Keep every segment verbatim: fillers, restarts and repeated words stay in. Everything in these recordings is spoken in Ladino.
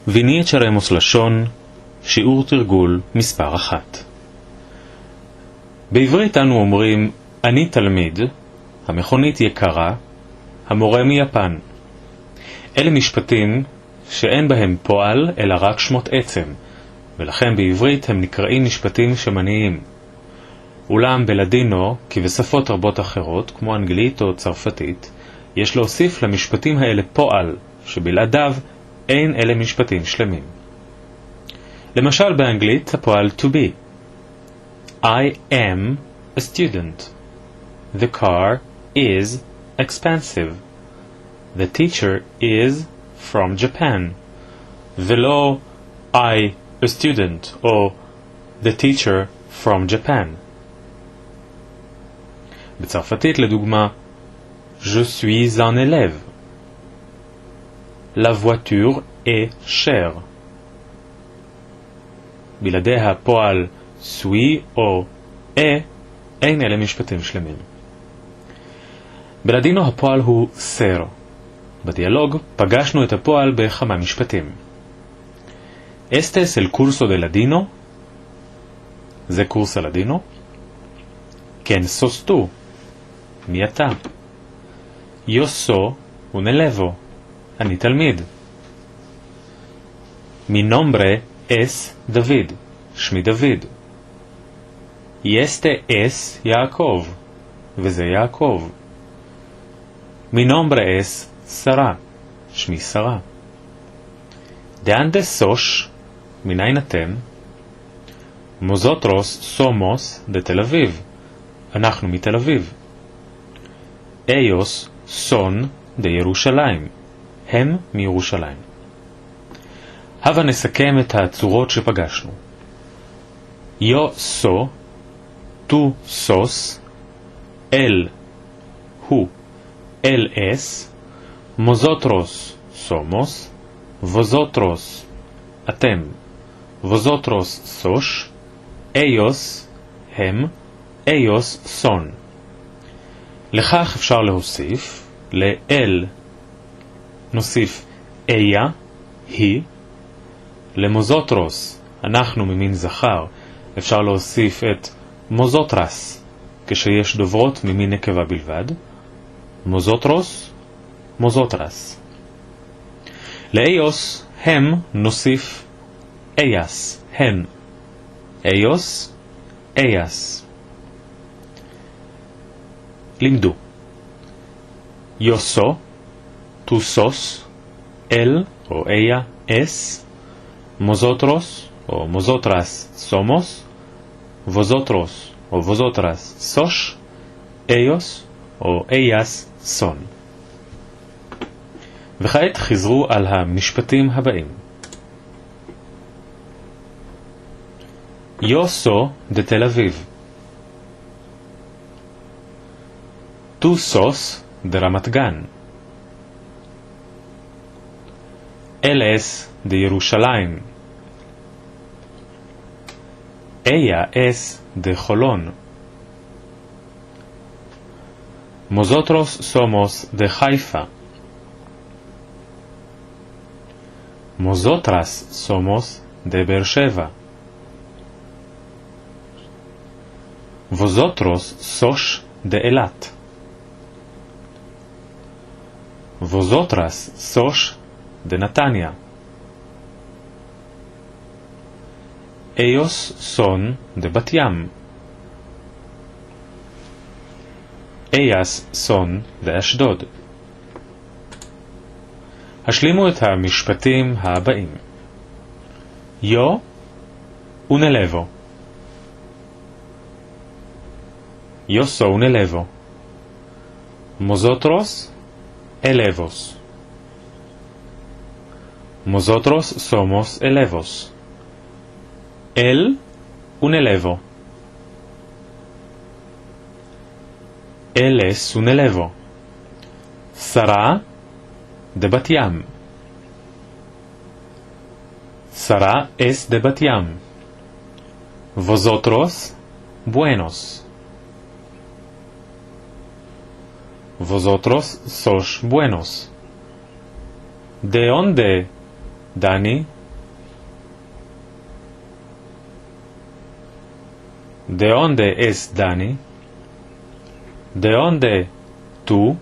Vini echaremos lashon, שיעור תרגול מספר אחת. בעברית אנו אומרים, אני תלמיד, המכונית יקרה, המורה מיפן. אלה משפטים שאין בהם פועל אלא רק שמות עצם, ולכן בעברית הם נקראים משפטים שמניים. אולם בלדינו, כי בשפות רבות אחרות, כמו אנגלית או צרפתית, יש להוסיף למשפטים האלה פועל, שבלעדיו אין אלה משפטים שלמים. למשל באנגלית הפועל to be. I am a student. The car is expensive. The teacher is from Japan. ולא I, a student, או the teacher from Japan. בצרפתית, לדוגמה, Je suis un élève. La voiture est chère. בלעדי הפועל suis או est, אין אלה משפטים שלמים. בלדינו הפועל הוא ser. בדיאלוג פגשנו את הפועל בכמה משפטים. Este es el curso de ladino. זה קורס הלדינו. Ken sos tu? מי אתה? Yo so un elevo. אני תלמיד. Mi nombre es David. שמי דוד. Y este es Yaakov. וזה יעקב. Mi nombre es Sara. שמי שרה. De onde sosh? מנין אתם? Mozotros somos de Tel Aviv. אנחנו מתל אביב. Eyos son de Yerushalayim. הם מירושלים. הבה נסכם את הצורות שפגשנו. Yo so, tu sos, el, hu, el es, mozotros somos, vozotros אתם, vozotros sosh, eyos הם, eyos son. לכך אפשר להוסיף, ל-el נוסיף ella, היא, למוזוטרוס, אנחנו ממין זכר, אפשר להוסיף את מוזוטרס, כשיש דוברות ממין נקבה בלבד, מוזוטרוס, מוזוטרס. לאיוס, הם, נוסיף אייס, הן. איוס, אייס. לימדו. Yo so, tu sos, el o ella es, mozotros o mozotras somos, vozotros o vozotras sosh, eyos o eyas son. וכעת חזרו על המשפטים הבאים. Yo so de Tel Aviv. Tu sos de Ramat Gan. El es de Yerushalayim. Ella es de Holon. Mozotros somos de Haifa. Mozotras somos de Beer Sheva. Vozotros sosh de Elat. Vozotras sosh de Natania. Eyos son de Bat Yam. Eyas son de Ashdod. השלימו את המשפטים הבאים. Yo un elevo. Yo so un elevo. Mozotros elevos. Mozotros somos elevos. El un elevo. El es un elevo. Sara de Bat Yam. Sara es de Bat Yam. Vozotros buenos. Vozotros sosh buenos. De onde, Dani? De onde es Dani? De onde tu?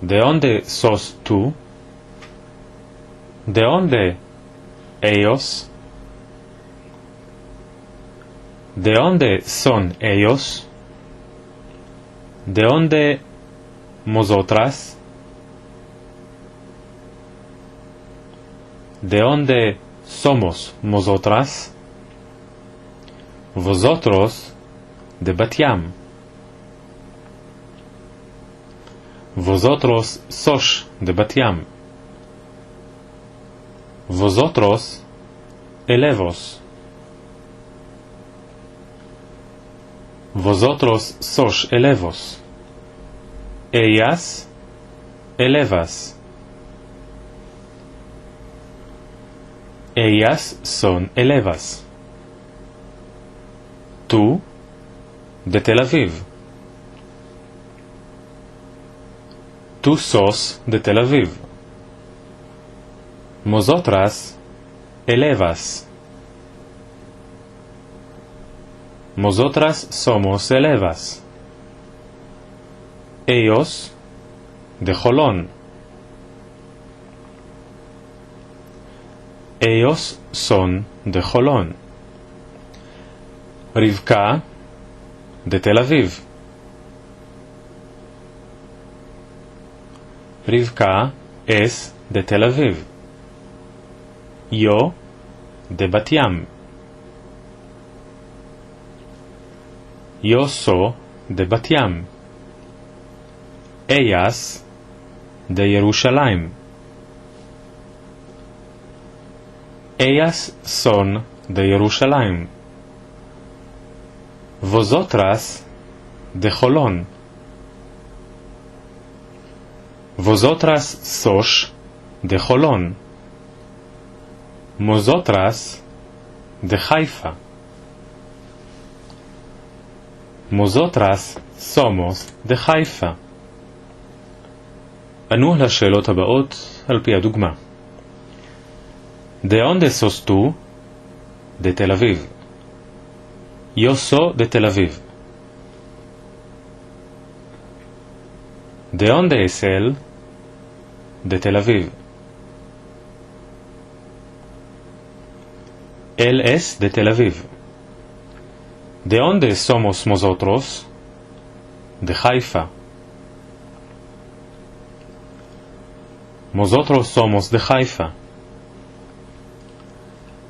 De onde sos tu? De onde eyos? De onde son eyos? De onde mozotras? De onde somos mozotras? Vozotros de Bat Yam. Vozotros sosh de Bat Yam. Vozotros elevos. Vozotros sosh elevos. Eyas elevas. Eyas son elevas. Tu de Tel Aviv. Tu sos de Tel Aviv. Mozotras elevas. Mozotras somos elevas. Eyos de Holon. Eyos son de Holon. Rivka de Tel Aviv. Rivka es de Tel Aviv. Yo de Bat Yam. Yo so de Bat Yam. Eyas de Yerushalayim. Eyas son de Yerushalayim. Vozotras de Holon. Vozotras sosh de Holon. Mozotras de Haifa. Mozotras somos de Haifa. ענו על השאלות הבאות על פי הדוגמה. De onde sos tu? De Tel Aviv. Yo so de Tel Aviv. De onde es el? De Tel Aviv. El es de Tel Aviv. De onde somos mozotros? De Haifa. Mozotros somos de Haifa.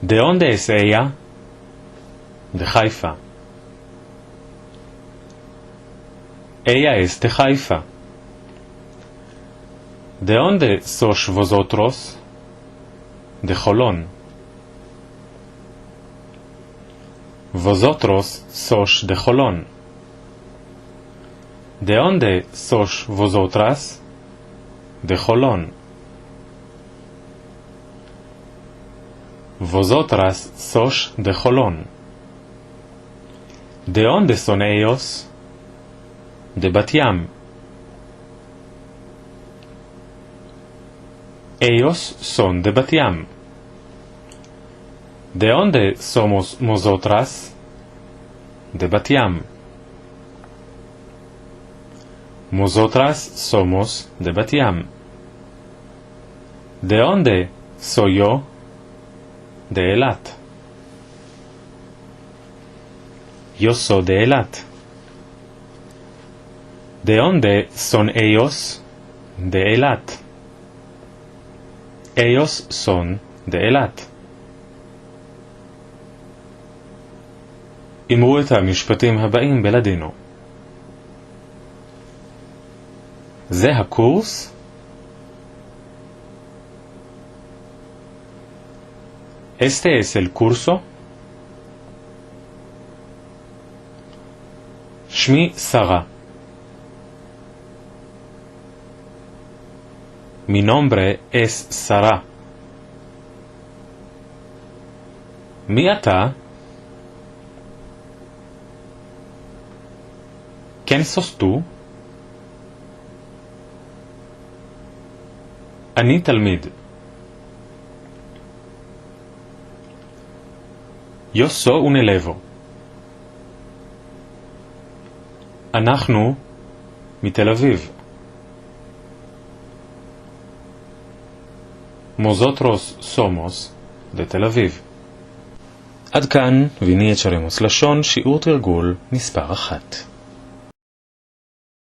De onde es eya? De Haifa. Eya es de Haifa. De onde sosh vozotros? De Holon. Vozotros sosh de Holon. De onde sosh vozotras? De Holon. Vozotras sosh de Holon. De onde son eyos? De Bat Yam. Eyos son de Bat Yam. De onde somos mozotras? De Bat Yam. Mozotras somos de Bat Yam. De onde so yo? De Elat. Yo so de Elat. De onde son eyos? De Elat. Eyos son de Elat. אמרו את המשפטים הבאים בלאדינו. זה הקורס? Este es el curso? שמי שרה. Mi nombre es Sara. מי אתה? ¿Quién sos tú? אני תלמיד. Yo so un elevo. אנחנו מתל אביב. Mozotros somos de Tel Aviv. עד כאן, vini echaremos lashon, שיעור תרגול מספר אחת.